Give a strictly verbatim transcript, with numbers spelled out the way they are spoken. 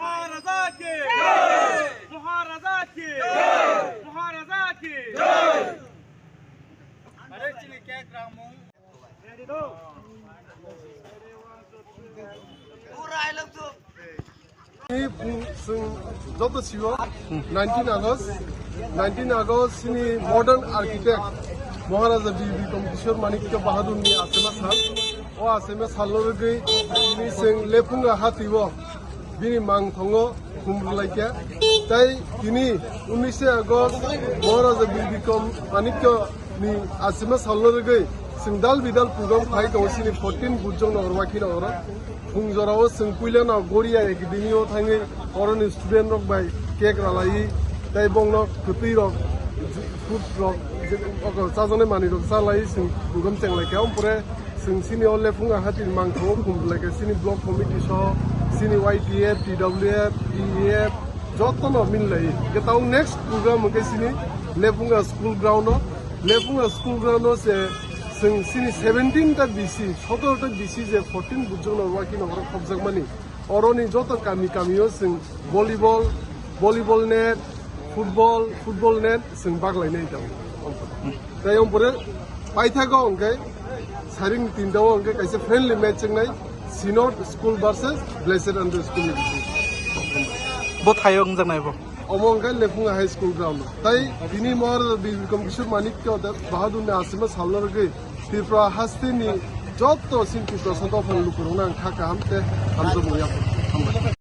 Maharaja ki jai! Maharaja ki jai! Maharaja ki jai! Are chini cake ramung. Ni, mm, chwng joto sio nineteen August, nineteen August chini modern architect Maharaja Bir Bikram Kishore Manikya Bahadur ni asema sal. O asema sal lorgwi ni chwng lephunga hati o bini mang thongo khumrwlaikha. Tai tini unnishe August Maharaja Bir Bikram Manikya ni asima salno rwgwi chwng dal bidal program khai tongo chini fourteen Bujong Nagar, Wakhi Nagar o. Phung jorao chwng puilano Goria Academy o thangwi oroni student rok bai cake ralaiwi tai bongno kwtwi rok, food rok, je, oko chajaknai manwi rok chalaiwi chwng program chenglaikha. Ompore chwng chini o lephunga hatini mangthogo khumrwlaikha chini block committee soho, chini Y T F, T W F, P E F, jotono minlai. Hwnkhe tabuk next program hwnkhe chini Lephunga school ground o, Lephunga school ground o se chwng chini seventeen ta B C, sotoro ta B C je fourteen Bujong Nagar, Wakhi Nagar o khopjakmani. Oroni joto kami kami o chwng volleyball, volleyball net, football, football net chwng baglainai tongo. Tai ompore paithago hwnkhe saring tinta o hwnkhe kaisa friendly match wngnai Synod School versus Blessed Angel School ni bising. Bo thaio wngjaknai bo. Omo hwnkhe Lephunga High School ground o. Tai tini Maharaja Bir Bikram Kishore Manikya Bahadur ni asima salno rwgwi Tripura hasteni joto sin Tripura santa phang lukurokno ang kha kaham tei hamjakmung yapharkha.